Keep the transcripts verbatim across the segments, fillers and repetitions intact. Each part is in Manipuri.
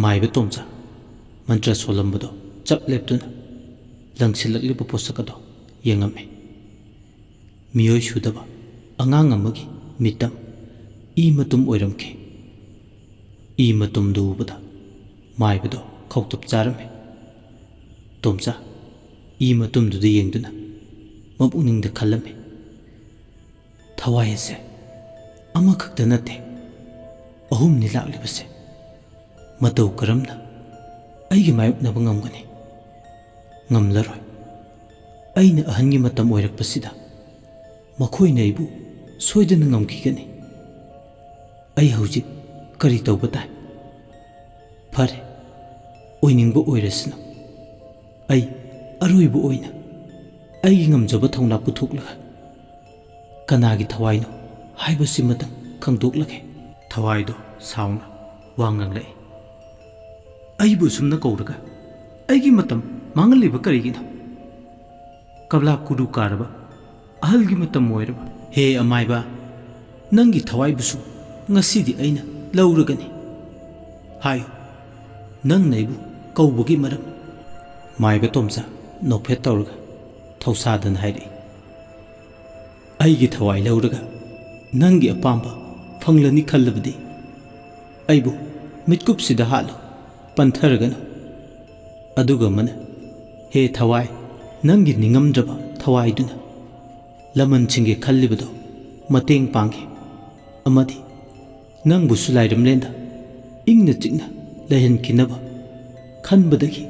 ꯃꯥꯏꯕ ꯇꯣꯝꯆꯥ ꯃꯟꯇ꯭ꯔ ꯁꯣꯜꯂꯝꯕꯗꯣ ꯆꯞ ꯂꯦꯞꯇꯨꯅ ꯂꯪꯁꯤꯜꯂꯛꯂꯤꯕ ꯄꯣꯠꯁꯛ ꯑꯗꯣ ꯌꯦꯡꯉꯝꯃꯤ꯫ ꯃꯤꯑꯣꯏ ꯁꯨꯗꯕ ꯑꯉꯥꯡ ꯑꯃꯒꯤ ꯃꯤꯇꯝ ꯏ ꯃꯇꯨꯝ ꯑꯣꯏꯔꯝꯈꯤ꯫ ꯏ ꯃꯇꯨꯝꯗꯨ ꯎꯕꯗ ꯃꯥꯏꯕꯗꯣ ꯈꯧꯇꯞ ꯆꯥꯔꯝꯃꯤ꯫ ꯇꯣꯝꯆꯥ ꯏ ꯃꯇꯨꯝꯗꯨꯗ ꯌꯦꯡꯗꯨꯅ ꯃꯄꯨꯛꯅꯤꯡꯗ ꯈꯜꯂꯝꯃꯤ, "ꯊꯋꯥꯏ ꯑꯁꯦ ꯑꯃꯈꯛꯇ ꯅꯠꯇꯦ, ꯑꯍꯨꯝꯅꯤ ꯂꯥꯛꯂꯤꯕꯁꯦ꯫ ꯃꯇꯧ ꯀꯔꯝꯅ ꯑꯩꯒ ꯃꯥꯌꯣꯛꯅꯕ ꯉꯝꯒꯅꯤ? ꯉꯝꯂꯔꯣꯏ꯫ ꯑꯩꯅ ꯑꯍꯟꯒꯤ ꯃꯇꯝ ꯑꯣꯏꯔꯛꯄꯁꯤꯗ ꯃꯈꯣꯏꯅ ꯑꯩꯕꯨ ꯁꯣꯏꯗꯅ ꯉꯝꯈꯤꯒꯅꯤ꯫ ꯑꯩ ꯍꯧꯖꯤꯛ ꯀꯔꯤ ꯇꯧꯕ ꯇꯥꯏ? ꯐꯔꯦ, ꯑꯣꯏꯅꯤꯡꯕ ꯑꯣꯏꯔꯁꯅꯨ꯫ ꯑꯩ ꯑꯔꯣꯏꯕ ꯑꯣꯏꯅ ꯑꯩꯒꯤ ꯉꯝꯖꯕ ꯊꯧꯅꯥ ꯄꯨꯊꯣꯛꯂꯒ ꯀꯅꯥꯒꯤ ꯊꯋꯥꯏꯅꯣ ꯍꯥꯏꯕꯁꯤꯃꯇꯪ ꯈꯪꯗꯣꯛꯂꯒꯦ꯫" ꯊꯋꯥꯏꯗꯣ ꯁꯥꯎꯅ ꯋꯥ ꯉꯥꯡꯂꯛꯏ, "ꯑꯩꯕꯨ ꯁꯨꯝꯅ ꯀꯧꯔꯒ ꯑꯩꯒꯤ ꯃꯇꯝ ꯃꯥꯡꯍꯜꯂꯤꯕ ꯀꯔꯤꯒꯤꯅꯣ? ꯀꯕ꯭ꯂꯥ ꯀꯨꯔꯨ ꯀꯥꯔꯕ ꯑꯍꯜꯒꯤ ꯃꯇꯝ ꯑꯣꯏꯔꯕ꯫ ꯍꯦ ꯑꯃꯥꯏꯕ, ꯅꯪꯒꯤ ꯊꯋꯥꯏꯕꯨꯁꯨ ꯉꯁꯤꯗꯤ ꯑꯩꯅ ꯂꯧꯔꯒꯅꯤ꯫ ꯍꯥꯏꯌꯨ, ꯅꯪꯅ ꯑꯩꯕꯨ ꯀꯧꯕꯒꯤ ꯃꯔꯝ?" ꯃꯥꯏꯕ ꯇꯣꯝꯆꯥ ꯅꯣꯛꯐꯦꯠ ꯇꯧꯔꯒ ꯊꯧꯁꯥꯗꯅ ꯍꯥꯏꯔꯛꯏ, "ꯑꯩꯒꯤ ꯊꯋꯥꯏ ꯂꯧꯔꯒ ꯅꯪꯒꯤ ꯑꯄꯥꯝꯕ ꯐꯪꯂꯅꯤ ꯈꯜꯂꯕꯗꯤ ꯑꯩꯕꯨ ꯃꯤꯠꯀꯨꯞꯁꯤꯗ ꯍꯥꯠꯂꯨ, ꯄꯟꯊꯔꯒꯅꯨ꯫ ꯑꯗꯨꯒ ꯑꯃꯅ, ꯍꯦ ꯊꯋꯥꯏ, ꯅꯪꯒꯤ ꯅꯤꯡꯉꯝꯗ꯭ꯔꯕ ꯊꯋꯥꯏꯗꯨꯅ ꯂꯃꯟꯁꯤꯡꯒꯤ ꯈꯜꯂꯤꯕꯗꯣ ꯃꯇꯦꯡ ꯄꯥꯡꯒꯦ ꯑꯃꯗꯤ ꯅꯪꯕꯨꯁꯨ ꯂꯥꯏꯔꯝꯂꯦꯟꯗ ꯏꯪꯅ ꯆꯤꯛꯅ ꯂꯩꯍꯟꯈꯤꯅꯕ ꯈꯟꯕꯗꯒꯤ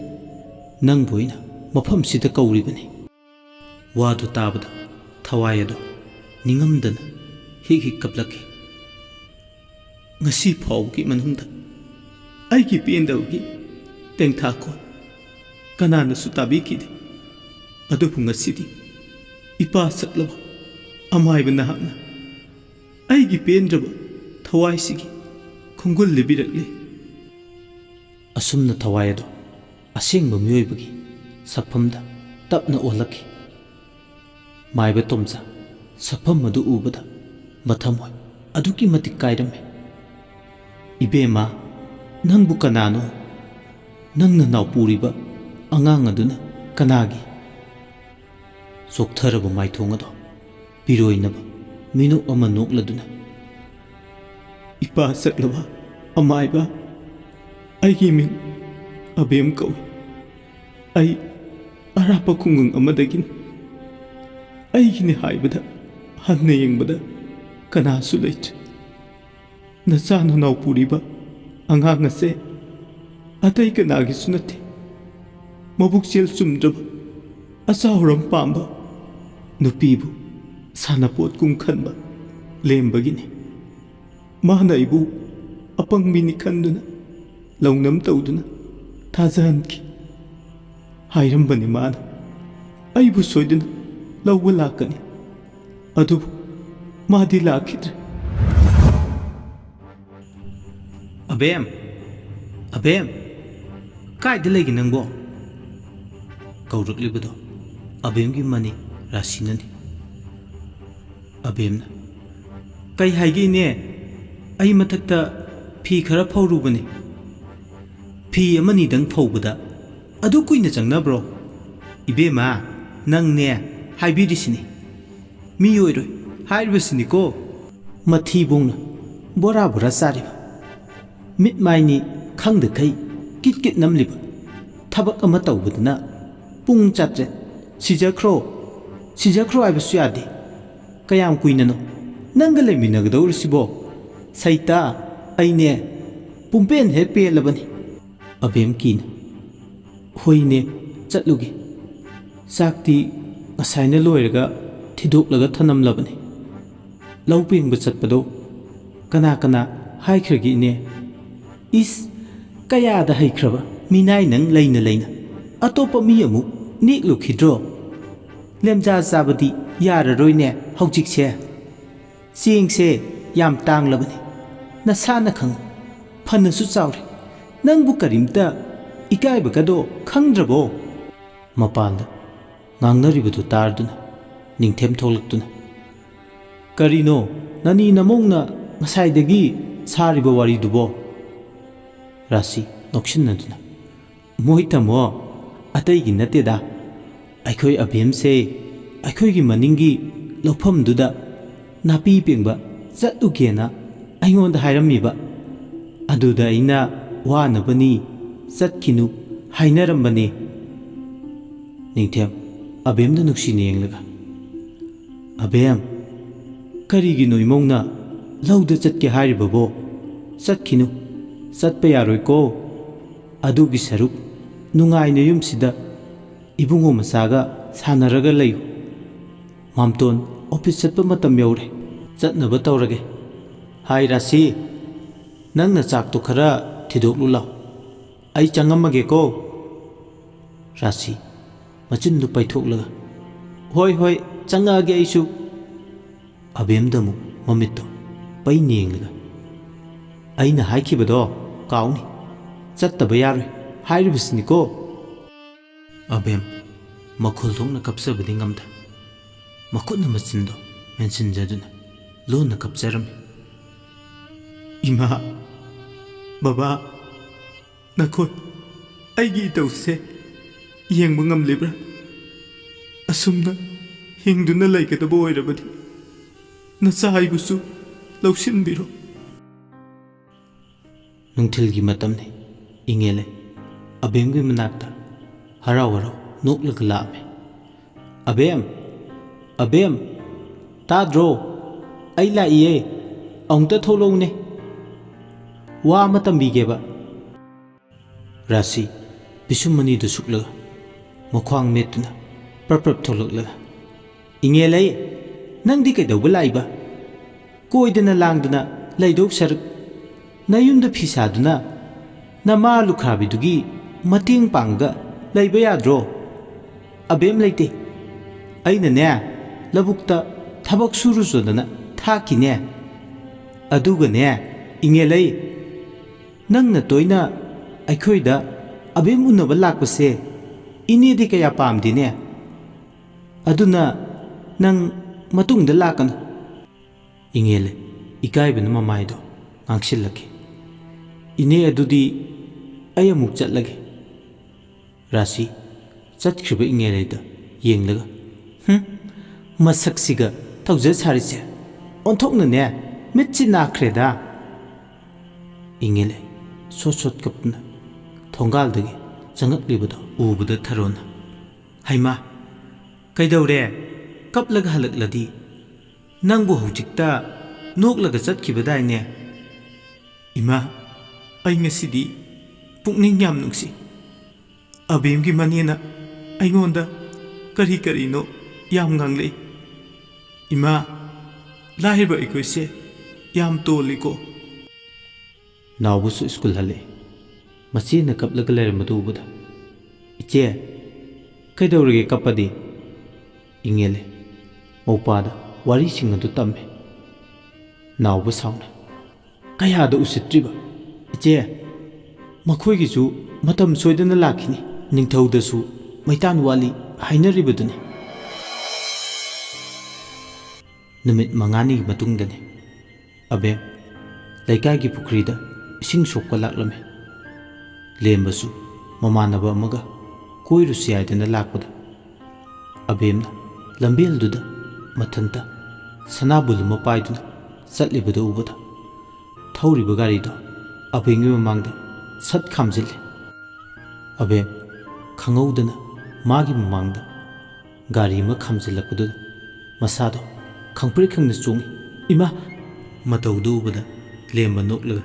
ꯅꯪꯕꯨ ꯑꯩꯅ ꯃꯐꯝꯁꯤꯗ ꯀꯧꯔꯤꯕꯅꯤ꯫" ꯋꯥꯗꯨ ꯇꯥꯕꯗ ꯊꯋꯥꯏ ꯑꯗꯨ ꯅꯤꯡꯉꯝꯗꯅ ꯍꯤꯛ ꯍꯤꯛ ꯀꯞꯂꯛꯈꯤ꯫ "ꯉꯁꯤ ꯐꯥꯎꯕꯒꯤ ꯃꯅꯨꯡꯗ ꯑꯩꯒꯤ ꯄꯦꯟꯗꯕꯒꯤ ꯇꯦꯡꯊꯥꯈꯣꯜ ꯀꯅꯥꯅꯁꯨ ꯇꯥꯕꯤꯈꯤꯗꯦ꯫ ꯑꯗꯨꯕꯨ ꯉꯁꯤꯗꯤ ꯏꯄꯥ ꯁꯛꯂꯕ ꯑꯃꯥꯏꯕ ꯅꯍꯥꯛꯅ ꯑꯩꯒꯤ ꯄꯦꯟꯗ꯭ꯔꯕ ꯊꯋꯥꯏꯁꯤꯒꯤ ꯈꯣꯡꯒꯨꯜ ꯂꯤꯕꯤꯔꯛꯂꯦ꯫" ꯑꯁꯨꯝꯅ ꯊꯋꯥꯏ ꯑꯗꯨ ꯑꯁꯦꯡꯕ ꯃꯤꯑꯣꯏꯕꯒꯤ ꯁꯛꯐꯝꯗ ꯇꯞꯅ ꯑꯣꯜꯂꯛꯈꯤ꯫ ꯃꯥꯏꯕ ꯇꯣꯝꯆꯥ ꯁꯛꯐꯝ ꯑꯗꯨ ꯎꯕꯗ ꯃꯊꯃꯣꯏ ꯑꯗꯨꯛꯀꯤ ꯃꯇꯤꯛ ꯀꯥꯏꯔꯝꯃꯤ꯫ "ꯏꯕꯦꯝꯃ, "ꯅꯪꯕꯨ ꯀꯅꯥꯅꯣ? ꯅꯪ ꯅꯅꯥꯎ ꯄꯨꯔꯤꯕ ꯑꯉꯥꯡ ꯑꯗꯨꯅ ꯀꯅꯥꯒꯤ?" ꯆꯣꯛꯊꯔꯕ ꯃꯥꯏꯊꯣꯡ ꯑꯗꯣ ꯄꯤꯔꯣꯏꯅꯕ ꯃꯤꯅꯣꯛ ꯑꯃ ꯅꯣꯛꯂꯗꯨꯅ, "ꯏꯄꯥ ꯁꯛꯂꯕ ꯑꯃꯥꯏꯕ, ꯑꯩꯒꯤ ꯃꯤꯡ ꯑꯕꯦꯝ ꯀꯧꯏ꯫ ꯑꯩ ꯑꯔꯥꯞꯄ ꯈꯨꯡꯒꯪ ꯑꯃꯗꯒꯤꯅꯤ꯫ ꯑꯩꯒꯤꯅꯤ ꯍꯥꯏꯕꯗ ꯍꯟꯅ ꯌꯦꯡꯕꯗ ꯀꯅꯥꯁꯨ ꯂꯩꯇ꯭ꯔꯦ꯫ ꯅꯆꯥ ꯅꯅꯥꯎ ꯄꯨꯔꯤꯕ ꯑꯉꯥꯡ ꯑꯁꯦ ꯑꯇꯩ ꯀꯅꯥꯒꯤꯁꯨ ꯅꯠꯇꯦ꯫ ꯃꯕꯨꯛꯆꯦꯜ ꯆꯨꯝꯗ꯭ꯔꯕ, ꯑꯆꯥꯎꯔꯝ ꯄꯥꯝꯕ, ꯅꯨꯄꯤꯕꯨ ꯁꯥꯟꯅꯄꯣꯠꯀꯨꯝ ꯈꯟꯕ ꯂꯦꯝꯕꯒꯤꯅꯤ꯫ ꯃꯥꯅ ꯑꯩꯕꯨ ꯑꯄꯪꯕꯤꯅꯤ ꯈꯟꯗꯨꯅ ꯂꯧꯅꯝ ꯇꯧꯗꯨꯅ ꯊꯥꯖꯍꯟꯈꯤ꯫ ꯍꯥꯏꯔꯝꯕꯅꯤ ꯃꯥꯅ ꯑꯩꯕꯨ ꯁꯣꯏꯗꯅ ꯂꯧꯕ ꯂꯥꯛꯀꯅꯤ꯫ ꯑꯗꯨꯕꯨ ꯃꯥꯗꯤ ꯂꯥꯛꯈꯤꯗ꯭ꯔꯦ꯫" "ꯑꯕꯦꯝ! ꯑꯕꯦꯝ! ꯀꯥꯏꯗ ꯂꯩꯒꯦ ꯅꯪꯕꯣ?" ꯀꯧꯔꯛꯂꯤꯕꯗꯣ ꯑꯕꯦꯝꯒꯤ ꯃꯅꯤ ꯔꯥꯁꯤꯅꯅꯤ꯫ ꯑꯕꯦꯝꯅ, "ꯀꯩ ꯍꯥꯏꯒꯦ ꯏꯅꯦ? ꯑꯩ ꯃꯊꯛꯇ ꯐꯤ ꯈꯔ ꯐꯧꯔꯨꯕꯅꯤ꯫" "ꯐꯤ ꯑꯃꯅꯤꯗꯪ ꯐꯧꯕꯗ ꯑꯗꯨ ꯀꯨꯏꯅ ꯆꯪꯅꯕ꯭ꯔꯣ?" "ꯏꯕꯦꯝꯃ, ꯅꯪꯅꯦ ꯍꯥꯏꯕꯤꯔꯤꯁꯤꯅꯤ, ꯃꯤ ꯑꯣꯏꯔꯣꯏ ꯍꯥꯏꯔꯤꯕꯁꯤꯅꯤꯀꯣ꯫" ꯃꯊꯤꯕꯣꯡꯅ ꯕꯣꯔꯥ ꯕꯣꯔꯥ ꯆꯥꯔꯤꯕ, ꯃꯤꯠ ꯃꯥꯏꯅꯤ ꯈꯪꯗꯈꯩ ꯀꯤꯠ ꯀꯤꯠ ꯅꯝꯂꯤꯕ ꯊꯕꯛ ꯑꯃ ꯇꯧꯕꯗꯨꯅ ꯄꯨꯡ ꯆꯥꯇ꯭ꯔꯦꯠ ꯁꯤꯖꯈ꯭ꯔꯣ, ꯁꯤꯖꯈ꯭ꯔꯣ ꯍꯥꯏꯕꯁꯨ ꯌꯥꯗꯦ꯫ ꯀꯌꯥꯝ ꯀꯨꯏꯅꯅꯣ ꯅꯪꯒ ꯂꯩꯃꯤꯟꯅꯒꯗꯧꯔꯤꯁꯤꯕꯣ? ꯁꯩꯇꯥ, ꯑꯩꯅꯦ ꯄꯨꯡꯄꯦꯟ ꯍꯦꯛ ꯄꯦꯜꯂꯕꯅꯤ꯫ ꯑꯕꯦꯝꯀꯤꯅ, "ꯍꯣꯏꯅꯦ, ꯆꯠꯂꯨꯒꯦ꯫ ꯆꯥꯛꯇꯤ ꯉꯁꯥꯏꯅ ꯂꯣꯏꯔꯒ ꯊꯤꯗꯣꯛꯂꯒ ꯊꯅꯝꯂꯕꯅꯤ꯫ ꯂꯧ ꯄꯦꯡꯕ ꯆꯠꯄꯗꯣ ꯀꯅꯥ ꯀꯅꯥ ꯍꯥꯏꯈ꯭ꯔꯒꯦ, ꯏꯅꯦ?" "ꯏꯁ, ꯀꯌꯥꯗ ꯍꯩꯈ꯭ꯔꯕ ꯃꯤꯅꯥꯏ ꯅꯪ ꯂꯩꯅ ꯂꯩꯅ ꯑꯇꯣꯞꯄ ꯃꯤ ꯑꯃꯨꯛ ꯅꯦꯛꯂꯨꯈꯤꯗ꯭ꯔꯣ? ꯂꯦꯝꯖꯥ ꯆꯥꯕꯗꯤ ꯌꯥꯔꯔꯣꯏꯅꯦ ꯍꯧꯖꯤꯛꯁꯦ꯫ ꯆꯦꯡꯁꯦ ꯌꯥꯝ ꯇꯥꯡꯂꯕꯅꯤ, ꯅꯁꯥꯅ ꯈꯪꯉꯨ꯫ ꯐꯅꯁꯨ ꯆꯥꯎꯔꯦ, ꯅꯪꯕꯨ ꯀꯔꯤꯝꯇ ꯏꯀꯥꯏꯕꯒꯗꯣ ꯈꯪꯗ꯭ꯔꯕꯣ?" ꯃꯄꯥꯟꯗ ꯉꯥꯡꯅꯔꯤꯕꯗꯨ ꯇꯥꯔꯗꯨꯅ ꯅꯤꯡꯊꯦꯝ ꯊꯣꯛꯂꯛꯇꯨꯅ, "ꯀꯔꯤꯅꯣ ꯅꯅꯤ ꯅꯃꯧꯅ ꯉꯁꯥꯏꯗꯒꯤ ꯁꯥꯔꯤꯕ ꯋꯥꯔꯤꯗꯨꯕꯣ?" ꯔꯥꯁꯤ ꯅꯣꯛꯁꯤꯟꯅꯗꯨꯅ, "ꯃꯣꯏ ꯇꯥꯃꯣ, ꯑꯇꯩꯒꯤ ꯅꯠꯇꯦꯗ, ꯑꯩꯈꯣꯏ ꯑꯕꯦꯝꯁꯦ ꯑꯩꯈꯣꯏꯒꯤ ꯃꯅꯤꯡꯒꯤ ꯂꯧꯐꯝꯗꯨꯗ ꯅꯥꯄꯤ ꯄꯦꯡꯕ ꯆꯠꯂꯨꯒꯦꯅ ꯑꯩꯉꯣꯟꯗ ꯍꯥꯏꯔꯝꯃꯤꯕ꯫ ꯑꯗꯨꯗ ꯑꯩꯅ ꯋꯥꯅꯕꯅꯤ, ꯆꯠꯈꯤꯅꯨ ꯍꯥꯏꯅꯔꯝꯕꯅꯤ꯫" ꯅꯤꯡꯊꯦꯝ ꯑꯕꯦꯝꯗ ꯅꯨꯡꯁꯤꯅ ꯌꯦꯡꯂꯒ, "ꯑꯕꯦꯝ, ꯀꯔꯤꯒꯤꯅꯣ ꯏꯃꯧꯅ ꯂꯧꯗ ꯆꯠꯀꯦ ꯍꯥꯏꯔꯤꯕꯕꯣ? ꯆꯠꯈꯤꯅꯨ, ꯆꯠꯄ ꯌꯥꯔꯣꯏꯀꯣ꯫ ꯑꯗꯨꯒꯤ ꯁꯔꯨꯛ ꯅꯨꯡꯉꯥꯏꯅ ꯌꯨꯝꯁꯤꯗ ꯏꯕꯨꯡꯉꯣ ꯃꯆꯥꯒ ꯁꯥꯟꯅꯔꯒ ꯂꯩꯌꯨ꯫ ꯃꯥꯝꯇꯣꯟ ꯑꯣꯐꯤꯁ ꯆꯠꯄ ꯃꯇꯝ ꯌꯧꯔꯦ꯫ ꯆꯠꯅꯕ ꯇꯧꯔꯒꯦ꯫ ꯍꯥꯏ ꯔꯥꯁꯤ, ꯅꯪꯅ ꯆꯥꯛꯇꯣ ꯈꯔ ꯊꯤꯗꯣꯛꯂꯨ ꯂꯥꯎ꯫ ꯑꯩ ꯆꯪꯉꯝꯃꯒꯦꯀꯣ꯫" ꯔꯥꯁꯤ ꯃꯆꯤꯟꯗꯨ ꯄꯩꯊꯣꯛꯂꯒ, "ꯍꯣꯏ, ꯍꯣꯏ, ꯆꯪꯉꯛꯑꯒꯦ ꯑꯩꯁꯨ꯫" ꯑꯕꯦꯝꯗ ꯑꯃꯨꯛ ꯃꯃꯤꯠꯇꯣ ꯄꯩꯅ ꯌꯦꯡꯂꯒ, "ꯑꯩꯅ ꯍꯥꯏꯈꯤꯕꯗꯣ ꯀꯥꯎꯅꯤ, ꯆꯠꯇꯕ ꯌꯥꯔꯣꯏ ꯍꯥꯏꯔꯤꯕꯁꯤꯅꯤꯀꯣ꯫" ꯑꯕꯦꯝ ꯃꯈꯣꯜ ꯊꯣꯛꯅ ꯀꯞꯆꯕꯗꯤ ꯉꯝꯗ, ꯃꯈꯨꯠꯅ ꯃꯆꯤꯟꯗꯣ ꯃꯦꯟꯁꯤꯟꯖꯗꯨꯅ ꯂꯣꯟꯅ ꯀꯞꯆꯔꯝꯃꯤ꯫ "ꯏꯃꯥ, ꯕꯕꯥ, ꯅꯈꯣꯏ ꯑꯩꯒꯤ ꯏꯇꯧꯁꯦ ꯌꯦꯡꯕ ꯉꯝꯂꯤꯕ꯭ꯔꯥ? ꯑꯁꯨꯝꯅ ꯍꯤꯡꯗꯨꯅ ꯂꯩꯒꯗꯕ ꯑꯣꯏꯔꯕꯗꯤ ꯅꯆꯥ ꯑꯩꯕꯨꯁꯨ ꯂꯧꯁꯤꯟꯕꯤꯔꯣ꯫" ꯅꯨꯡꯊꯤꯜꯒꯤ ꯃꯇꯝꯅꯤ꯫ ꯏꯉꯦꯜꯂꯦ ꯑꯕꯦꯝꯒꯤ ꯃꯅꯥꯛꯇ ꯍꯔꯥꯎ ꯍꯔꯥꯎ ꯅꯣꯛꯂꯒ ꯂꯥꯛꯑꯝꯃꯤ꯫ "ꯑꯕꯦꯝ, ꯑꯕꯦꯝ, ꯇꯥꯗ꯭ꯔꯣ? ꯑꯩ ꯂꯥꯛꯏꯌꯦ, ꯑꯃꯨꯛꯇ ꯊꯣꯛꯂꯛꯎꯅꯦ, ꯋꯥ ꯑꯃ ꯇꯝꯕꯤꯒꯦꯕ꯫" ꯔꯥꯁꯤ ꯄꯤꯁꯨꯝ ꯑꯅꯤꯗꯨ ꯁꯨꯛꯂꯒ ꯃꯈ꯭ꯋꯥꯡ ꯃꯦꯠꯇꯨꯅ ꯄ꯭ꯔꯞ ꯄ꯭ꯔꯞ ꯊꯣꯛꯂꯛꯂꯒ, "ꯏꯉꯦꯜꯂꯩ, ꯅꯪꯗꯤ ꯀꯩꯗꯧꯕ ꯂꯥꯛꯏꯕ? ꯀꯣꯏꯗꯅ ꯂꯥꯡꯗꯅ ꯂꯩꯗꯧ ꯁꯔꯨꯛ ꯅꯌꯨꯝꯗ ꯐꯤ ꯁꯥꯗꯨꯅ ꯅꯃꯥ ꯂꯨꯈ꯭ꯔꯥꯕꯤꯗꯨꯒꯤ ꯃꯇꯦꯡ ꯄꯥꯡꯉꯒ ꯂꯩꯕ ꯌꯥꯗ꯭ꯔꯣ? ꯑꯕꯦꯝ ꯂꯩꯇꯦ꯫ ꯑꯩꯅꯅꯦ ꯂꯧꯕꯨꯛꯇ ꯊꯕꯛ ꯁꯨꯔꯨꯆꯣꯗꯅ ꯊꯥꯛꯈꯤꯅꯦ꯫ ꯑꯗꯨꯒꯅꯦ ꯏꯉꯦꯜꯂꯩ, ꯅꯪꯅ ꯇꯣꯏꯅ ꯑꯩꯈꯣꯏꯗ ꯑꯕꯦꯝ ꯎꯅꯕ ꯂꯥꯛꯄꯁꯦ ꯏꯅꯦꯗꯤ ꯀꯌꯥ ꯄꯥꯝꯗꯦꯅꯦ꯫ ꯑꯗꯨꯅ ꯅꯪ ꯃꯇꯨꯡꯗ ꯂꯥꯛꯀꯅꯨ꯫" ꯏꯉꯦꯜꯂꯦ ꯏꯀꯥꯏꯕꯅ ꯃꯃꯥꯏꯗꯣ ꯉꯥꯡꯁꯤꯜꯂꯛꯈꯤ꯫ "ꯏꯅꯦ, ꯑꯗꯨꯗꯤ ꯑꯩ ꯑꯃꯨꯛ ꯆꯠꯂꯒꯦ꯫" ꯔꯥꯁꯤ ꯆꯠꯈ꯭ꯔꯤꯕ ꯏꯉꯦꯂꯩꯗ ꯌꯦꯡꯂꯒ, "ꯍꯨꯝ, ꯃꯁꯛꯁꯤꯒ ꯇꯧꯖ ꯁꯥꯔꯤꯁꯦ, ꯑꯣꯟꯊꯣꯛꯅꯅꯦ ꯃꯤꯠꯁꯤ ꯅꯥꯈ꯭ꯔꯦꯗ꯫" ꯏꯉꯦꯂꯩ ꯁꯣꯠ ꯁꯣꯠ ꯀꯞꯇꯨꯅ ꯊꯣꯡꯒꯥꯜꯗꯒꯤ ꯆꯪꯉꯛꯂꯤꯕꯗꯣ ꯎꯕꯗ ꯊꯔꯣꯅ, "ꯍꯩꯃꯥ, ꯀꯩꯗꯧꯔꯦ? ꯀꯞꯂꯒ ꯍꯜꯂꯛꯂꯗꯤ? ꯅꯪꯕꯨ ꯍꯧꯖꯤꯛꯇ ꯅꯣꯛꯂꯒ ꯆꯠꯈꯤꯕꯗꯥꯏꯅꯦ?" "ꯏꯃꯥ, ꯑꯩ ꯉꯁꯤꯗꯤ ꯄꯨꯛꯅꯤꯡ ꯌꯥꯝ ꯅꯨꯡꯁꯤ꯫ ꯑꯕꯦꯝꯒꯤ ꯃꯅꯦꯅ ꯑꯩꯉꯣꯟꯗ ꯀꯔꯤ ꯀꯔꯤꯅꯣ ꯌꯥꯝ ꯉꯥꯡꯂꯛꯏ꯫ ꯏꯃꯥ, ꯂꯥꯏꯔꯕ ꯑꯩꯈꯣꯏꯁꯦ ꯌꯥꯝ ꯇꯣꯜꯂꯤꯀꯣ꯫" ꯅꯥꯎꯕꯁꯨ ꯁ꯭ꯀꯨꯜ ꯍꯜꯂꯛꯏ꯫ ꯃꯆꯦꯅ ꯀꯞꯂꯒ ꯂꯩꯔꯝꯕꯗꯨ ꯎꯕꯗ, "ꯏꯆꯦ, ꯀꯩꯗꯧꯔꯒꯦ ꯀꯞꯄꯗꯤ?" ꯏꯉꯦꯜꯂꯦ ꯃꯧꯄꯥꯗ ꯋꯥꯔꯤꯁꯤꯡ ꯑꯗꯨ ꯇꯝꯃꯤ꯫ ꯅꯥꯎꯕ ꯁꯥꯎꯅ, "ꯀꯌꯥꯗ ꯎꯁꯤꯠꯇ꯭ꯔꯤꯕ! ꯏꯆꯦ, ꯃꯈꯣꯏꯒꯤꯁꯨ ꯃꯇꯝ ꯁꯣꯏꯗꯅ ꯂꯥꯛꯈꯤꯅꯤ꯫ ꯅꯤꯡꯊꯧꯗꯁꯨ ꯃꯩꯇꯥꯟ ꯋꯥꯠꯂꯤ ꯍꯥꯏꯅꯔꯤꯕꯗꯨꯅꯤ꯫" ꯅꯨꯃꯤꯠ ꯃꯉꯥꯅꯤꯒꯤ ꯃꯇꯨꯡꯗꯅꯤ꯫ ꯑꯕꯦꯝ ꯂꯩꯀꯥꯏꯒꯤ ꯄꯨꯈ꯭ꯔꯤꯗ ꯏꯁꯤꯡ ꯁꯣꯛꯄ ꯂꯥꯛꯂꯝꯃꯤ꯫ ꯂꯦꯝꯕꯁꯨ ꯃꯃꯥꯟꯅꯕ ꯑꯃꯒ ꯀꯣꯏꯔꯨꯁꯤ ꯍꯥꯏꯗꯅ ꯂꯥꯛꯄꯗ, ꯑꯕꯦꯝꯅ ꯂꯝꯕꯦꯜꯗꯨꯗ ꯃꯊꯟꯇ ꯁꯅꯥꯕꯨꯜ ꯑꯃ ꯄꯥꯏꯗꯨꯅ ꯆꯠꯂꯤꯕꯗꯨ ꯎꯕꯗ, ꯊꯧꯔꯤꯕ ꯒꯥꯔꯤꯗꯣ ꯑꯕꯦꯝꯒꯤ ꯃꯃꯥꯡꯗ ꯁꯠ ꯈꯥꯝꯖꯤꯜꯂꯤ꯫ ꯑꯕꯦꯝ ꯈꯪꯍꯧꯗꯅ ꯃꯥꯒꯤ ꯃꯃꯥꯡꯗ ꯒꯥꯔꯤ ꯑꯃ ꯈꯥꯝꯖꯤꯜꯂꯛꯄꯗꯨꯗ ꯃꯁꯥꯗꯣ ꯈꯪꯄ꯭ꯔꯦꯛ ꯈꯪꯅ ꯆꯣꯡꯉꯤ꯫ "ꯏꯃꯥ!" ꯃꯇꯧꯗꯨ ꯎꯕꯗ ꯂꯦꯝꯕ ꯅꯣꯛꯂꯒ,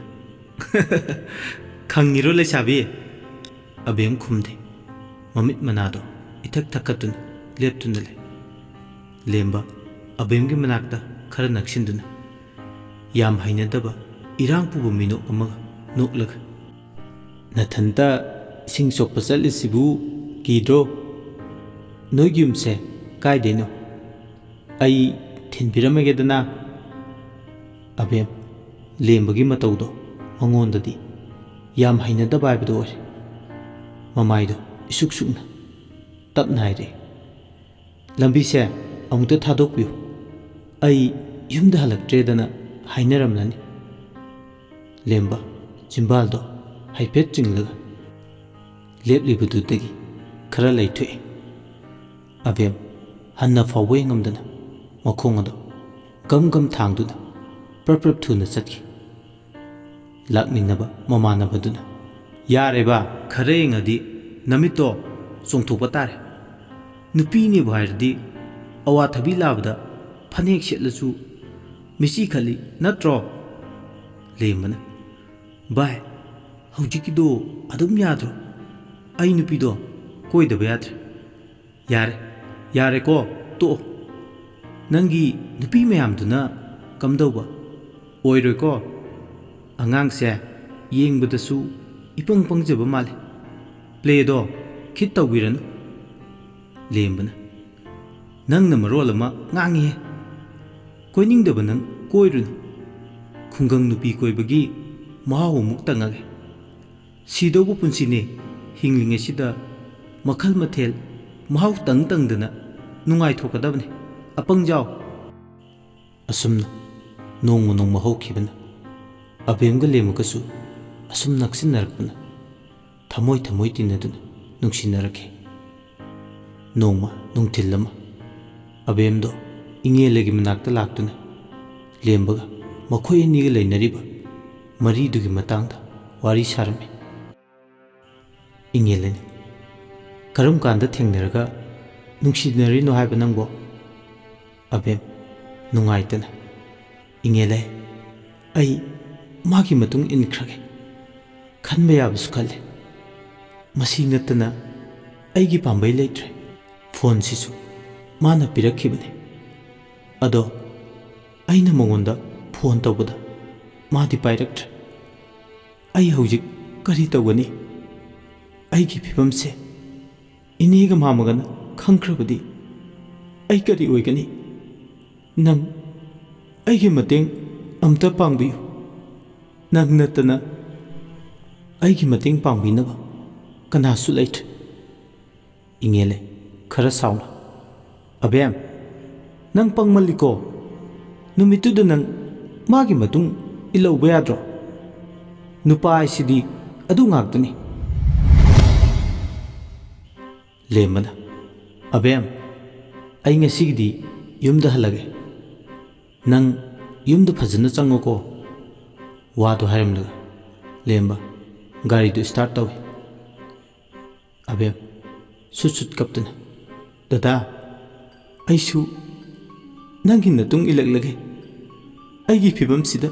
"ꯈꯪꯉꯤꯔꯣ ꯂꯩꯁꯥꯕꯤ?" ꯑꯕꯦꯝ ꯈꯨꯝꯗꯦ꯫ ꯃꯃꯤꯠ ꯃꯅꯥꯗꯣ ꯏꯊꯛ ꯊꯛꯀꯠꯇꯨꯅ ꯂꯦꯞꯇꯨꯅ ꯂꯩ꯫ ꯂꯦꯝꯕ ꯑꯕꯦꯝꯒꯤ ꯃꯅꯥꯛꯇ ꯈꯔ ꯅꯛꯁꯤꯟꯗꯨꯅ, ꯌꯥꯝ ꯍꯩꯅꯗꯕ ꯏꯔꯥꯡ ꯄꯨꯕ ꯃꯤꯅꯣꯛ ꯑꯃꯒ ꯅꯣꯛꯂꯒ, "ꯅꯊꯟꯇ ꯏꯁꯤꯡ ꯁꯣꯛꯄ ꯆꯠꯂꯤꯁꯤꯕꯨ ꯀꯤꯗ꯭ꯔꯣ? ꯅꯣꯏꯒꯤ ꯌꯨꯝꯁꯦ ꯀꯥꯏꯗꯩꯅꯣ? ꯑꯩ ꯊꯤꯟꯕꯤꯔꯝꯃꯒꯦꯗꯅ꯫" ꯑꯕꯦꯝ ꯂꯦꯝꯕꯒꯤ ꯃꯇꯧꯗꯣ ꯃꯉꯣꯟꯗꯗꯤ ꯌꯥꯝ ꯍꯩꯅꯗꯕ ꯍꯥꯏꯕꯗꯨ ꯑꯣꯏꯔꯦ꯫ ꯃꯃꯥꯏꯗꯣ ꯏꯁꯨꯛ ꯁꯨꯛꯅ ꯇꯞꯅ ꯍꯥꯏꯔꯛꯏ, "ꯂꯝꯕꯤꯁꯦ ꯑꯃꯨꯛꯇ ꯊꯥꯗꯣꯛꯄꯤꯌꯨ, ꯑꯩ ꯌꯨꯝꯗ ꯍꯜꯂꯛꯇ꯭ꯔꯦꯗꯅ ꯍꯥꯏꯅꯔꯝꯂꯅꯤ꯫" ꯂꯦꯝꯕ ꯆꯤꯝꯕꯥꯜꯗꯣ ꯍꯥꯏꯐꯦꯠ ꯆꯤꯡꯂꯒ ꯂꯦꯞꯂꯤꯕꯗꯨꯗꯒꯤ ꯈꯔ ꯂꯩꯊꯣꯛꯏ꯫ ꯑꯕꯦꯝ ꯍꯟꯅ ꯐꯥꯎꯕ ꯌꯦꯡꯉꯝꯗꯅ ꯃꯈꯣꯡ ꯑꯗꯨ ꯒꯝ ꯒꯝ ꯊꯥꯡꯗꯨꯅ ꯄ꯭ꯔꯞ ꯄ꯭ꯔꯞ ꯊꯨꯅ ꯆꯠꯈꯤ꯫ ꯂꯥꯛꯃꯤꯟꯅꯕ ꯃꯃꯥꯟꯅꯕꯗꯨꯅ, "ꯌꯥꯔꯦꯕ, ꯈꯔ ꯌꯦꯡꯉꯗꯤ ꯅꯃꯤꯠꯇꯣ ꯆꯣꯡꯊꯣꯛꯄ ꯇꯥꯔꯦ꯫ ꯅꯨꯄꯤꯅꯦꯕꯨ ꯍꯥꯏꯔꯗꯤ ꯑꯋꯥꯊꯕꯤ ꯂꯥꯕꯗ ꯐꯅꯦꯛ ꯁꯦꯠꯂꯁꯨ ꯃꯤꯆꯤ ꯈꯠꯂꯤ ꯅꯠꯇ꯭ꯔꯣ?" ꯂꯦꯝꯕꯅ, "ꯚꯥꯏ, ꯍꯧꯖꯤꯛꯀꯤꯗꯣ ꯑꯗꯨꯝ ꯌꯥꯗ꯭ꯔꯣ? ꯑꯩ ꯅꯨꯄꯤꯗꯣ ꯀꯣꯏꯗꯕ ꯌꯥꯗ꯭ꯔꯦ꯫ ꯌꯥꯔꯦ, ꯌꯥꯔꯦꯀꯣ, ꯇꯣꯛꯑꯣ꯫ ꯅꯪꯒꯤ ꯅꯨꯄꯤ ꯃꯌꯥꯝꯗꯨꯅ ꯀꯝꯗꯧꯕ? ꯑꯣꯏꯔꯣꯏꯀꯣ? ꯑꯉꯥꯡꯁꯦ ꯌꯦꯡꯕꯗꯁꯨ ꯏꯄꯪ ꯄꯪꯖꯕ ꯃꯥꯜꯂꯦ꯫ ꯄ꯭ꯂꯦꯗꯣ ꯈꯤꯠ ꯇꯧꯕꯤꯔꯅꯨ꯫" ꯂꯦꯝꯕꯅ, "ꯅꯪꯅ ꯃꯔꯣꯜ ꯑꯃ ꯉꯥꯡꯉꯤꯍꯦ꯫ ꯀꯣꯏꯅꯤꯡꯗꯕ ꯅꯪ ꯀꯣꯏꯔꯨꯅꯨ꯫ ꯈꯨꯡꯒꯪ ꯅꯨꯄꯤ ꯀꯣꯏꯕꯒꯤ ꯃꯍꯥꯎ ꯑꯃꯨꯛ ꯇꯪꯉꯒꯦ꯫ ꯁꯤꯗꯧꯕ ꯄꯨꯟꯁꯤꯅꯦ, ꯍꯤꯡꯂꯤꯉꯩꯁꯤꯗ ꯃꯈꯜ ꯃꯊꯦꯜ ꯃꯍꯥꯎ ꯇꯪ ꯇꯪꯗꯅ ꯅꯨꯡꯉꯥꯏꯊꯣꯛꯀꯗꯕꯅꯤ꯫ ꯑꯄꯪꯖꯥꯎ!" ꯑꯁꯨꯝꯅ ꯅꯣꯡꯃ ꯅꯣꯡꯃ ꯍꯧꯈꯤꯕꯅ ꯑꯕꯦꯝꯒ ꯂꯦꯝꯃꯒꯁꯨ ꯑꯁꯨꯝ ꯅꯛꯁꯤꯟꯅꯔꯛꯄꯅ ꯊꯃꯣꯏ ꯊꯃꯣꯏ ꯇꯤꯟꯅꯗꯨꯅ ꯅꯨꯡꯁꯤꯅꯔꯛꯈꯤ꯫ ꯅꯣꯡꯃ ꯅꯨꯡꯊꯤꯜ ꯑꯃ ꯑꯕꯦꯝꯗꯣ ꯏꯉꯦꯂꯒꯤ ꯃꯅꯥꯛꯇ ꯂꯥꯛꯇꯨꯅ ꯂꯦꯝꯕꯒ ꯃꯈꯣꯏ ꯑꯅꯤꯒ ꯂꯩꯅꯔꯤꯕ ꯃꯔꯤꯗꯨꯒꯤ ꯃꯇꯥꯡꯗ ꯋꯥꯔꯤ ꯁꯥꯔꯝꯃꯤ꯫ ꯏꯉꯦꯂꯅꯤ, "ꯀꯔꯝ ꯀꯥꯟꯗ ꯊꯦꯡꯅꯔꯒ ꯅꯨꯡꯁꯤꯅꯔꯤꯅꯣ ꯍꯥꯏꯕ ꯅꯪꯕꯣ?" ꯑꯕꯦꯝ, ꯅꯨꯡꯉꯥꯏꯇꯅ, "ꯏꯉꯦꯂꯦ, ꯑꯩ ꯃꯥꯒꯤ ꯃꯇꯨꯡ ꯏꯟꯈ꯭ꯔꯒꯦ꯫ ꯈꯟꯕ ꯌꯥꯕꯁꯨ ꯈꯜꯂꯦ꯫ ꯃꯁꯤ ꯅꯠꯇꯅ ꯑꯩꯒꯤ ꯄꯥꯝꯕꯩ ꯂꯩꯇ꯭ꯔꯦ꯫ ꯐꯣꯟꯁꯤꯁꯨ ꯃꯥꯅ ꯄꯤꯔꯛꯈꯤꯕꯅꯤ꯫ ꯑꯗꯣ ꯑꯩꯅ ꯃꯉꯣꯟꯗ ꯐꯣꯟ ꯇꯧꯕꯗ ꯃꯥꯗꯤ ꯄꯥꯏꯔꯛꯇ꯭ꯔꯦ꯫ ꯑꯩ ꯍꯧꯖꯤꯛ ꯀꯔꯤ ꯇꯧꯒꯅꯤ? ꯑꯩꯒꯤ ꯐꯤꯕꯝꯁꯦ ꯏꯅꯦꯒ ꯃꯥꯃꯒꯅ ꯈꯪꯈ꯭ꯔꯕꯗꯤ ꯑꯩ ꯀꯔꯤ ꯑꯣꯏꯒꯅꯤ? ꯅꯪ ꯑꯩꯒꯤ ꯃꯇꯦꯡ ꯑꯝꯇ ꯄꯥꯡꯕꯤꯌꯨ꯫ ꯅꯪ ꯅꯠꯇꯅ ꯑꯩꯒꯤ ꯃꯇꯦꯡ ꯄꯥꯡꯕꯤꯅꯕ ꯀꯅꯥꯁꯨ ꯂꯩꯇ꯭ꯔꯦ꯫" ꯏꯉꯦꯜꯂꯦ, ꯈꯔ ꯁꯥꯎꯅ, "ꯑꯕꯦꯝ, ꯅꯪ ꯄꯪꯃꯜꯂꯤꯀꯣ꯫ ꯅꯨꯃꯤꯠꯇꯨꯗ ꯅꯪ ꯃꯥꯒꯤ ꯃꯇꯨꯡ ꯏꯜꯍꯧꯕ ꯌꯥꯗ꯭ꯔꯣ? ꯅꯨꯄꯥ ꯍꯥꯏꯁꯤꯗꯤ ꯑꯗꯨ ꯉꯥꯛꯇꯅꯤ꯫ ꯂꯦꯝꯕꯅ, "ꯑꯕꯦꯝ, ꯑꯩ ꯉꯁꯤꯒꯤꯗꯤ ꯌꯨꯝꯗ ꯍꯜꯂꯒꯦ꯫ ꯅꯪ ꯌꯨꯝꯗ ꯐꯖꯅ ꯆꯪꯉꯣꯀꯣ"꯫ ꯋꯥꯗꯨ ꯍꯥꯏꯔꯝꯂꯒ ꯂꯦꯝꯕ ꯒꯥꯔꯤꯗꯨ start ꯇꯧꯏ꯫ ꯑꯕꯦꯝ ꯁꯨꯠ ꯁꯨꯠ ꯀꯞꯇꯨꯅ, "ꯗꯗꯥ, ꯑꯩꯁꯨ ꯅꯪꯒꯤ ꯃꯇꯨꯡ ꯏꯜꯂꯛꯂꯒꯦ꯫ ꯑꯩꯒꯤ ꯐꯤꯕꯝꯁꯤꯗ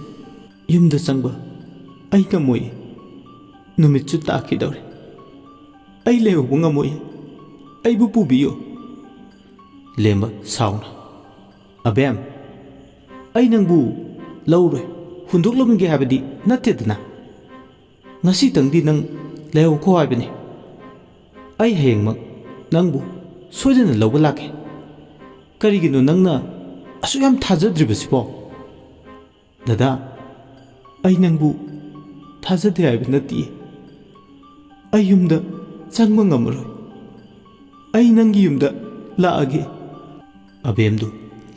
ꯌꯨꯝꯗ ꯆꯪꯕ ꯑꯩ ꯉꯝꯃꯣꯏ꯫ ꯅꯨꯃꯤꯠꯁꯨ ꯇꯥꯈꯤꯗꯧꯔꯦ꯫ ꯑꯩ ꯂꯩꯍꯧꯕ ꯉꯝꯃꯣꯏ꯫ ꯑꯩꯕꯨ ꯄꯨꯕꯤꯌꯨ"꯫ ꯂꯦꯝꯕ ꯁꯥꯎꯅ, "ꯑꯕꯦꯝ, ꯑꯩ ꯅꯪꯕꯨ ꯂꯧꯔꯣꯏ, ꯍꯨꯟꯗꯣꯛꯂꯝꯒꯦ ꯍꯥꯏꯕꯗꯤ ꯅꯠꯇꯦꯗꯅ꯫ ꯉꯁꯤꯇꯪꯗꯤ ꯅꯪ ꯂꯩꯍꯧꯈꯣ ꯍꯥꯏꯕꯅꯤ꯫ ꯑꯩ ꯍꯌꯦꯡꯃꯛ ꯅꯪꯕꯨ ꯁꯣꯏꯗꯅ ꯂꯧꯕ ꯂꯥꯛꯀꯦ꯫ ꯀꯔꯤꯒꯤꯅꯣ ꯅꯪꯅ ꯑꯁꯨꯛ ꯌꯥꯝ ꯊꯥꯖꯗ꯭ꯔꯤꯕꯁꯤꯕꯣ?" "ꯗꯗꯥ, ꯑꯩ ꯅꯪꯕꯨ ꯊꯥꯖꯗꯦ ꯍꯥꯏꯕ ꯅꯠꯇꯤꯌꯦ꯫ ꯑꯩ ꯌꯨꯝꯗ ꯆꯪꯕ ꯉꯝꯃꯔꯣꯏ꯫ ꯑꯩ ꯅꯪꯒꯤ ꯌꯨꯝꯗ ꯂꯥꯛꯑꯒꯦ"꯫ ꯑꯕꯦꯝꯗꯨ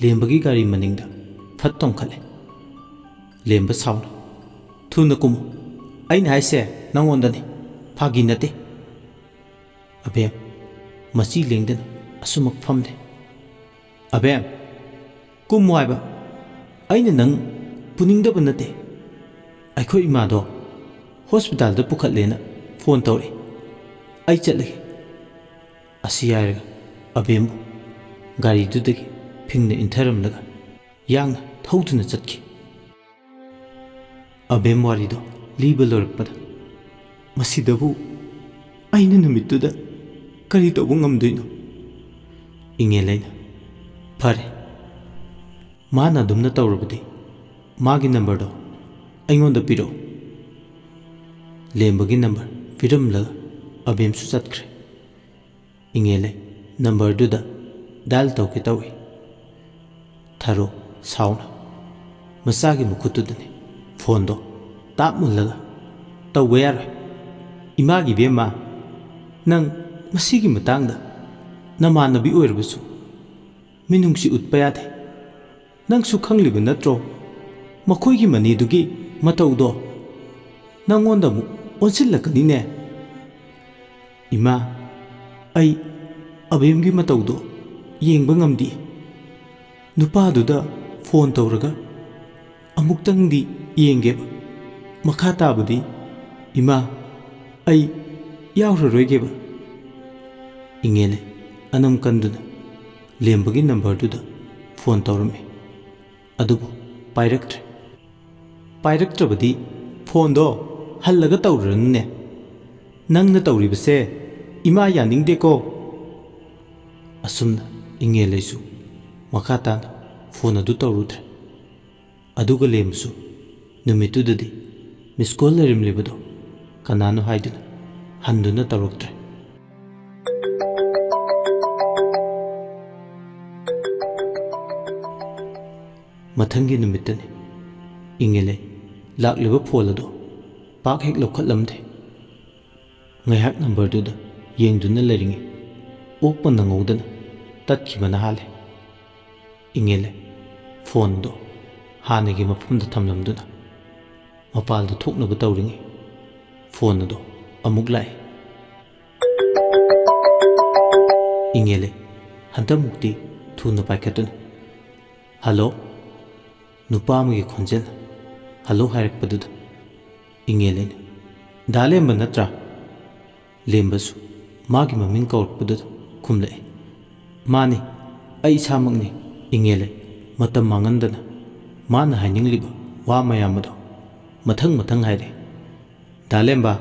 ꯂꯦꯝꯕꯒꯤ ꯒꯥꯔꯤ ꯃꯅꯤꯡꯗ ꯐꯠ ꯇꯣꯡꯈꯠꯂꯦ꯫ ꯂꯦꯝꯕ ꯁꯥꯎꯅ, "ꯊꯨꯅ ꯀꯨꯝꯃꯨ꯫ ꯑꯩꯅ ꯍꯥꯏꯁꯦ ꯅꯪꯉꯣꯟꯗꯅꯤ, ꯐꯥꯒꯤ ꯅꯠꯇꯦ"꯫ ꯑꯕꯦꯝ ꯃꯆꯤ ꯂꯦꯡꯗꯅ ꯑꯁꯨꯃꯛ ꯐꯝꯂꯦ꯫ "ꯑꯕꯦꯝ, ꯀꯨꯝꯃꯣ ꯍꯥꯏꯕ꯫ ꯑꯩꯅ ꯅꯪ ꯄꯨꯅꯤꯡꯗꯕ ꯅꯠꯇꯦ꯫ ꯑꯩꯈꯣꯏ ꯏꯃꯥꯗꯣ ꯍꯣꯁꯄꯤꯇꯥꯜꯗ ꯄꯨꯈꯠꯂꯦꯅ ꯐꯣꯟ ꯇꯧꯔꯛꯏ꯫ ꯑꯩ ꯆꯠꯂꯒꯦ"꯫ ꯑꯁꯤ ꯍꯥꯏꯔꯒ ꯑꯕꯦꯝꯕꯨ ꯒꯥꯔꯤꯗꯨꯗꯒꯤ ꯐꯤꯡꯅ ꯏꯟꯊꯔꯝꯂꯒ ꯌꯥꯡꯅ ꯊꯧꯗꯨꯅ ꯆꯠꯈꯤ꯫ ꯑꯕꯦꯝ ꯋꯥꯔꯤꯗꯣ ꯂꯤꯕ ꯂꯣꯏꯔꯛꯄꯗ, "ꯃꯁꯤꯗꯕꯨ ꯑꯩꯅ ꯅꯨꯃꯤꯠꯇꯨꯗ ꯀꯔꯤ ꯇꯧꯕ ꯉꯝꯗꯣꯏꯅꯣ?" ꯏꯉꯦꯜ ꯑꯩꯅ, "ꯐꯔꯦ, ꯃꯥꯅ ꯑꯗꯨꯝꯅ ꯇꯧꯔꯕꯗꯤ ꯃꯥꯒꯤ ꯅꯝꯕꯔꯗꯣ ꯑꯩꯉꯣꯟꯗ ꯄꯤꯔꯛꯎ"꯫ ꯂꯦꯝꯕꯒꯤ ꯅꯝꯕꯔ ꯄꯤꯔꯝꯂꯒ ꯑꯕꯦꯝꯁꯨ ꯆꯠꯈ꯭ꯔꯦ꯫ ꯏꯉꯦꯜ ꯑꯩ ꯅꯝꯕꯔꯗꯨꯗ ꯗꯥꯏꯜ ꯇꯧꯒꯦ ꯇꯧꯏ꯫ ꯊꯔꯣ ꯁꯥꯎꯅ ꯃꯆꯥꯒꯤ ꯃꯈꯨꯠꯇꯨꯗꯅꯤ ꯐꯣꯟꯗꯣ ꯇꯥꯞ ꯃꯨꯜꯂꯒ, "ꯇꯧꯕ ꯌꯥꯔꯣꯏ꯫ ꯏꯃꯥꯒꯤ ꯏꯕꯦꯝꯃ, ꯅꯪ ꯃꯁꯤꯒꯤ ꯃꯇꯥꯡꯗ ꯅꯃꯥꯟꯅꯕꯤ ꯑꯣꯏꯔꯕꯁꯨ ꯃꯤꯅꯨꯡꯁꯤ ꯎꯠꯄ ꯌꯥꯗꯦ꯫ ꯅꯪꯁꯨ ꯈꯪꯂꯤꯕ ꯅꯠꯇ꯭ꯔꯣ ꯃꯈꯣꯏꯒꯤ ꯃꯅꯦꯗꯨꯒꯤ ꯃꯇꯧꯗꯣ? ꯅꯪꯉꯣꯟꯗ ꯑꯃꯨꯛ ꯑꯣꯟꯁꯤꯜꯂꯛꯀꯅꯤꯅꯦ꯫ "ꯏꯃꯥ, ꯑꯩ ꯑꯕꯦꯝꯒꯤ ꯃꯇꯧꯗꯣ ꯌꯦꯡꯕ ꯉꯝꯗꯦ꯫ ꯅꯨꯄꯥꯗꯨꯗ ꯐꯣꯟ ꯇꯧꯔꯒ ꯑꯃꯨꯛꯇꯪꯗꯤ ꯌꯦꯡꯒꯦꯕ꯫ ꯃꯈꯥ ꯇꯥꯕꯗꯤ, ꯏꯃꯥ, ꯑꯩ ꯌꯥꯎꯔꯔꯣꯏꯒꯦꯕ꯫" ꯏꯉꯦꯜꯂꯩ ꯑꯅꯝ ꯀꯟꯗꯨꯅ ꯂꯦꯝꯕꯒꯤ ꯅꯝꯕꯔꯗꯨꯗ ꯐꯣꯟ ꯇꯧꯔꯝꯃꯤ꯫ ꯑꯗꯨꯕꯨ ꯄꯥꯏꯔꯛꯇ꯭ꯔꯦ꯫ "ꯄꯥꯏꯔꯛꯇ꯭ꯔꯕꯗꯤ ꯐꯣꯟꯗꯣ ꯍꯜꯂꯒ ꯇꯧꯔꯨꯔꯅꯨꯅꯦ꯫ ꯅꯪꯅ ꯇꯧꯔꯤꯕꯁꯦ ꯏꯃꯥ ꯌꯥꯅꯤꯡꯗꯦꯀꯣ꯫" ꯑꯁꯨꯝꯅ ꯏꯉꯦꯜꯂꯩꯁꯨ ꯃꯈꯥ ꯇꯥꯅ ꯐꯣꯟ ꯑꯗꯨ ꯇꯧꯔꯨꯗ꯭ꯔꯦ꯫ ꯑꯗꯨꯒ ꯂꯦꯝꯕꯁꯨ ꯅꯨꯃꯤꯠꯇꯨꯗꯗꯤ ꯃꯤꯁ ꯀꯣꯜ ꯂꯩꯔꯝꯂꯤꯕꯗꯣ ꯀꯅꯥꯅꯣ ꯍꯥꯏꯗꯨꯅ ꯍꯟꯗꯨꯅ ꯇꯧꯔꯛꯇ꯭ꯔꯦ꯫ ꯃꯊꯪꯒꯤ ꯅꯨꯃꯤꯠꯇꯅꯤ꯫ ꯏꯉꯦꯜꯂꯩ ꯂꯥꯛꯂꯤꯕ ꯐꯣꯟ ꯑꯗꯣ ꯄꯥꯛ ꯍꯦꯛ ꯂꯧꯈꯠꯂꯝꯗꯦ꯫ ꯉꯥꯏꯍꯥꯛ ꯅꯝꯕꯔꯗꯨꯗ ꯌꯦꯡꯗꯨꯅ ꯂꯩꯔꯤꯉꯩ ꯑꯣꯛꯄ ꯅꯪꯍꯧꯗꯅ ꯇꯠꯈꯤꯕꯅ ꯍꯥꯜꯂꯦ꯫ ꯏꯉꯦꯜꯂꯩ ꯐꯣꯟꯗꯣ ꯍꯥꯟꯅꯒꯤ ꯃꯐꯝꯗ ꯊꯝꯂꯝꯗꯨꯅ ꯃꯄꯥꯜꯗ ꯊꯣꯛꯅꯕ ꯇꯧꯔꯤꯉꯩ ꯐꯣꯟ ꯑꯗꯣ ꯑꯃꯨꯛ ꯂꯥꯛꯏ꯫ ꯏꯉꯦꯜꯂꯩ ꯍꯟꯗꯛꯃꯨꯛꯇꯤ ꯊꯨꯅ ꯄꯥꯏꯈꯠꯇꯨꯅ, "ꯍꯜꯂꯣ?" ꯅꯨꯄꯥ ꯑꯃꯒꯤ ꯈꯣꯟꯖꯦꯜ "ꯍꯜꯂꯣ" ꯍꯥꯏꯔꯛꯄꯗꯨꯗ ꯏꯉꯦꯜꯂꯩꯅ, "ꯗꯥ ꯂꯦꯝꯕ ꯅꯠꯇ꯭ꯔꯥ?" ꯂꯦꯝꯕꯁꯨ ꯃꯥꯒꯤ ꯃꯃꯤꯡ ꯀꯧꯔꯛꯄꯗꯨꯗ ꯈꯨꯝꯂꯛꯏ꯫ "ꯃꯥꯅꯤ, ꯑꯩ ꯏꯁꯥꯃꯛꯅꯤ꯫" ꯏꯉꯦꯜꯂꯩ ꯃꯇꯝ ꯃꯥꯡꯍꯟꯗꯅ ꯃꯥꯅ ꯍꯥꯏꯅꯤꯡꯂꯤꯕ ꯋꯥ ꯃꯌꯥꯝ ꯑꯗꯨ ꯃꯊꯪ ꯃꯊꯪ ꯍꯥꯏꯔꯛꯏ꯫ "ꯗꯥ ꯂꯦꯝꯕ,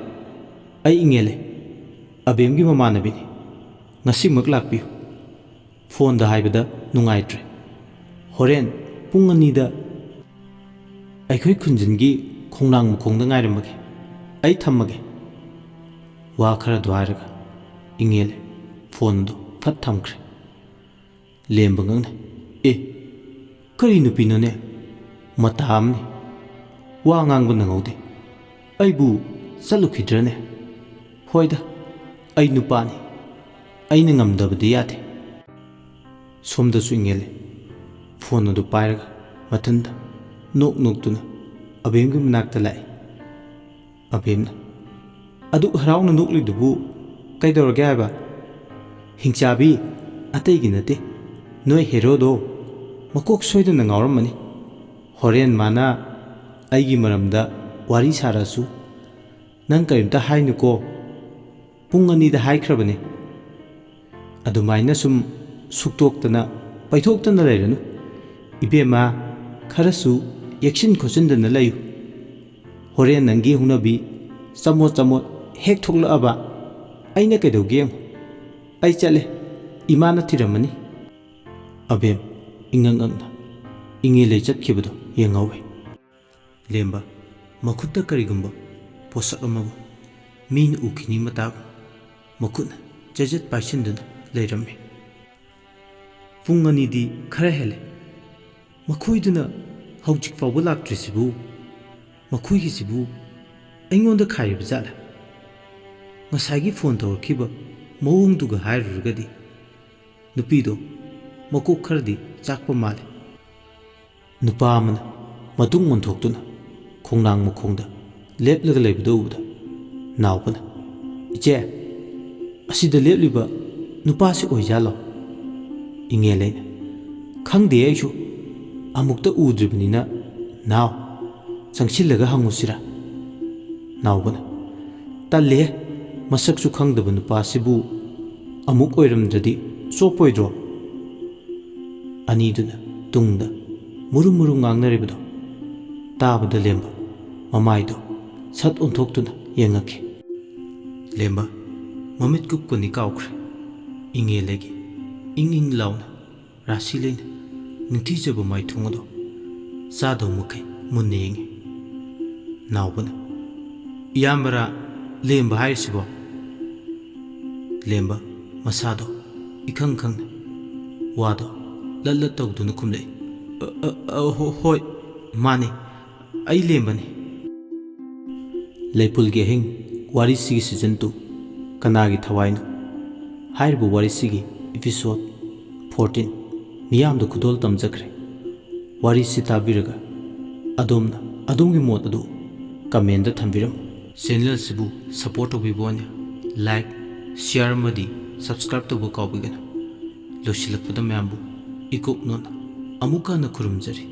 ꯑꯩ ꯏꯉꯦꯜꯂꯩ, ꯑꯕꯦꯝꯒꯤ ꯃꯃꯥꯟꯅꯕꯤꯅꯤ꯫ ꯉꯁꯤꯃꯛ ꯂꯥꯛꯄꯤꯌꯨ꯫ ꯐꯣꯟꯗ ꯍꯥꯏꯕꯗ ꯅꯨꯡꯉꯥꯏꯇ꯭ꯔꯦ꯫ ꯍꯣꯔꯦꯟ ꯄꯨꯡ ꯑꯅꯤꯗ ꯑꯩꯈꯣꯏ ꯈꯨꯟꯖꯤꯟꯒꯤ ꯈꯣꯡꯅꯥꯡ ꯃꯈꯣꯡꯗ ꯉꯥꯏꯔꯝꯃꯒꯦ꯫ ꯑꯩ ꯊꯝꯃꯒꯦ꯫" ꯋꯥ ꯈꯔꯗꯨ ꯍꯥꯏꯔꯒ ꯏꯉꯦꯜꯂꯩ ꯐꯣꯟꯗꯨ ꯐꯠ ꯊꯝꯈ꯭ꯔꯦ꯫ ꯂꯦꯝꯕ ꯉꯛꯅ, "ꯑꯦ, ꯀꯔꯤ ꯅꯨꯄꯤꯅꯣꯅꯦ? ꯃꯇꯥ ꯑꯃꯅꯤ꯫ ꯋꯥ ꯉꯥꯡꯕ ꯅꯪꯍꯧꯗꯦ꯫ ꯑꯩꯕꯨ ꯆꯠꯂꯨꯈꯤꯗ꯭ꯔꯅꯦ? ꯍꯣꯏꯗ, ꯑꯩ ꯅꯨꯄꯥꯅꯤ꯫ ꯑꯩꯅ ꯉꯝꯗꯕꯗꯤ ꯌꯥꯗꯦ꯫" ꯁꯣꯝꯗꯁꯨ ꯏꯉꯦꯜꯂꯩ ꯐꯣꯟ ꯑꯗꯨ ꯄꯥꯏꯔꯒ ꯃꯊꯟꯇ ꯅꯣꯛ ꯅꯣꯛꯇꯨꯅ ꯑꯕꯦꯝꯒꯤ ꯃꯅꯥꯛꯇ ꯂꯥꯛꯏ꯫ ꯑꯕꯦꯝꯅ, "ꯑꯗꯨꯛ ꯍꯔꯥꯎꯅ ꯅꯣꯛꯂꯤꯗꯨꯕꯨ ꯀꯩꯗꯧꯔꯒꯦ ꯍꯥꯏꯕ?" "ꯍꯤꯡꯆꯥꯕꯤ, ꯑꯇꯩꯒꯤ ꯅꯠꯇꯦ, ꯅꯣꯏ ꯍꯦꯔꯣꯗꯣ ꯃꯀꯣꯛ ꯁꯣꯏꯗꯅ ꯉꯥꯎꯔꯝꯃꯅꯤ꯫ ꯍꯣꯔꯦꯟ ꯃꯥꯅ ꯑꯩꯒꯤ ꯃꯔꯝꯗ ꯋꯥꯔꯤ ꯁꯥꯔꯛꯑꯁꯨ ꯅꯪ ꯀꯔꯤꯝꯇ ꯍꯥꯏꯅꯨꯀꯣ꯫ ꯄꯨꯡ ꯑꯅꯤꯗ ꯍꯥꯏꯈ꯭ꯔꯕꯅꯦ꯫ ꯑꯗꯨꯃꯥꯏꯅ ꯁꯨꯝ ꯁꯨꯛꯇꯣꯛꯇꯅ ꯄꯩꯊꯣꯛꯇꯅ ꯂꯩꯔꯅꯨ꯫ ꯏꯕꯦꯝꯃ, ꯈꯔꯁꯨ ꯌꯦꯛꯁꯤꯟ ꯈꯣꯠꯆꯤꯟꯗꯅ ꯂꯩꯌꯨ꯫ ꯍꯣꯔꯦꯟ ꯅꯪꯒꯤ ꯍꯧꯅꯕꯤ ꯆꯃꯣꯠ ꯆꯃꯣꯠ ꯍꯦꯛ ꯊꯣꯛꯂꯛꯑꯕ ꯑꯩꯅ ꯀꯩꯗꯧꯒꯦ ꯌꯦꯡꯉꯨ꯫ ꯑꯩ ꯆꯠꯂꯦ, ꯏꯃꯥꯅ ꯊꯤꯔꯝꯃꯅꯤ꯫" ꯑꯕꯦꯝ ꯏꯉꯛ ꯉꯛꯅ ꯏꯉꯦꯂꯩ ꯆꯠꯈꯤꯕꯗꯨ ꯌꯦꯡꯍꯧꯏ꯫ ꯂꯦꯝꯕ ꯃꯈꯨꯠꯇ ꯀꯔꯤꯒꯨꯝꯕ ꯄꯣꯠꯁꯛ ꯑꯃꯕꯨ ꯃꯤꯅ ꯎꯈꯤꯅꯤ ꯃꯇꯥꯒꯨꯝ ꯃꯈꯨꯠꯅ ꯆꯦꯖꯠ ꯄꯥꯏꯁꯤꯟꯗꯨꯅ ꯂꯩꯔꯝꯃꯤ꯫ ꯄꯨꯡ ꯑꯅꯤꯗꯤ ꯈꯔ ꯍꯦꯜꯂꯦ꯫ ꯃꯈꯣꯏꯗꯨꯅ ꯍꯧꯖꯤꯛ ꯐꯥꯎꯕ ꯂꯥꯛꯇ꯭ꯔꯤꯁꯤꯕꯨ, ꯃꯈꯣꯏꯒꯤꯁꯤꯕꯨ ꯑꯩꯉꯣꯟꯗ ꯈꯥꯏꯔꯤꯕ ꯖꯥꯠꯂ? ꯉꯁꯥꯏꯒꯤ ꯐꯣꯟ ꯇꯧꯔꯛꯈꯤꯕ ꯃꯑꯣꯡꯗꯨꯒ ꯍꯥꯏꯔꯨꯔꯒꯗꯤ ꯅꯨꯄꯤꯗꯣ ꯃꯀꯣꯛ ꯈꯔꯗꯤ ꯆꯥꯛꯄ ꯃꯥꯜꯂꯦ꯫ ꯅꯨꯄꯥ ꯑꯃꯅ ꯃꯇꯨꯡ ꯑꯣꯟꯊꯣꯛꯇꯨꯅ ꯈꯣꯡꯅꯥꯡ ꯃꯈꯣꯡꯗ ꯂꯦꯞꯂꯒ ꯂꯩꯕꯗꯨ ꯎꯕꯗ ꯅꯥꯎꯕꯅ, "ꯏꯆꯦ, ꯑꯁꯤꯗ ꯂꯦꯞꯂꯤꯕ ꯅꯨꯄꯥꯁꯤ ꯑꯣꯏꯖꯥꯠꯂꯣ?" ꯏꯉꯦꯂꯩꯅ, "ꯈꯪꯗꯦ ꯑꯩꯁꯨ, ꯑꯃꯨꯛꯇ ꯎꯗ꯭ꯔꯤꯕꯅꯤꯅ꯫ ꯅꯥꯎ, ꯆꯪꯁꯤꯜꯂꯒ ꯍꯪꯉꯨꯁꯤꯔꯥ?" ꯅꯥꯎꯕꯅ, "ꯇꯜꯂꯦ, ꯃꯁꯛꯁꯨ ꯈꯪꯗꯕ ꯅꯨꯄꯥꯁꯤꯕꯨ ꯑꯃꯨꯛ ꯑꯣꯏꯔꯝꯗ꯭ꯔꯗꯤ ꯆꯣꯞꯄꯣꯏꯗ꯭ꯔꯣ?" ꯑꯅꯤꯗꯨꯅ ꯇꯨꯡꯗ ꯃꯨꯔꯨ ꯃꯨꯔꯨ ꯉꯥꯡꯅꯔꯤꯕꯗꯣ ꯇꯥꯕꯗ ꯂꯦꯝꯕ ꯃꯃꯥꯏꯗꯣ ꯁꯠ ꯑꯣꯟꯊꯣꯛꯇꯨꯅ ꯌꯦꯡꯉꯛꯈꯤ꯫ ꯂꯦꯝꯕ ꯃꯃꯤꯠ ꯀꯨꯞꯀꯅꯤ ꯀꯥꯎꯈ꯭ꯔꯦ꯫ ꯏꯉꯦꯂꯩꯒꯤ ꯏꯪ ꯏꯪ ꯂꯥꯎꯅ ꯔꯥꯁꯤ ꯂꯩꯅ ꯅꯤꯡꯊꯤꯖꯕ ꯃꯥꯏꯊꯣꯡ ꯑꯗꯣ ꯆꯥꯗꯧ ꯃꯈꯩ ꯃꯨꯟꯅ ꯌꯦꯡꯉꯤ꯫ ꯅꯥꯎꯕꯅ, "ꯏꯌꯥꯝꯕꯔꯥ ꯂꯦꯝꯕ ꯍꯥꯏꯔꯤꯁꯤꯕꯣ?" ꯂꯦꯝꯕ ꯃꯁꯥꯗꯣ ꯏꯈꯪ ꯈꯪꯅ ꯋꯥꯗꯣ ꯂꯠ ꯂꯠ ꯇꯧꯗꯨꯅ ꯈꯨꯝꯂꯛꯏ, "ꯑ, ꯑ, ꯑ, ꯍꯣ-, ꯍꯣꯏ, ꯃꯥꯅꯤ, ꯑꯩ ꯂꯦꯝꯕꯅꯤ꯫" ꯂꯩꯄꯨꯜꯒꯤ ꯑꯍꯤꯡ ꯋꯥꯔꯤꯁꯤꯒꯤ season two, "ꯀꯅꯥꯒꯤ ꯊꯋꯥꯏꯅꯣ?" ꯍꯥꯏꯔꯤꯕ ꯋꯥꯔꯤꯁꯤꯒꯤ episode fourteen ꯃꯤꯌꯥꯝꯗ ꯈꯨꯗꯣꯜ ꯇꯝꯖꯈ꯭ꯔꯦ꯫ ꯋꯥꯔꯤꯁꯤ ꯇꯥꯕꯤꯔꯒ ꯑꯗꯣꯝꯅ ꯑꯗꯣꯝꯒꯤ ꯃꯣꯠ ꯑꯗꯨ comment ꯊꯝꯕꯤꯔꯝꯃꯨ꯫ ꯆꯦꯅꯦꯜꯁꯤꯕꯨ ꯁꯄꯣꯔꯠ ꯇꯧꯕꯤꯕ ꯑꯣꯏꯅ ꯂꯥꯏꯛ, ꯁꯤꯌꯥꯔ ꯑꯃꯗꯤ ꯁꯕꯁꯀ꯭ꯔꯥꯏꯕ ꯇꯧꯕ ꯀꯥꯎꯕꯤꯒꯅꯨ꯫ ꯂꯣꯏꯁꯤꯜꯂꯛꯄꯗ ꯃꯌꯥꯝꯕꯨ ꯏꯀꯣꯛ ꯅꯣꯟꯅ ꯑꯃꯨꯛꯀ ꯍꯟꯅ ꯈꯨꯔꯨꯝꯖꯔꯤ꯫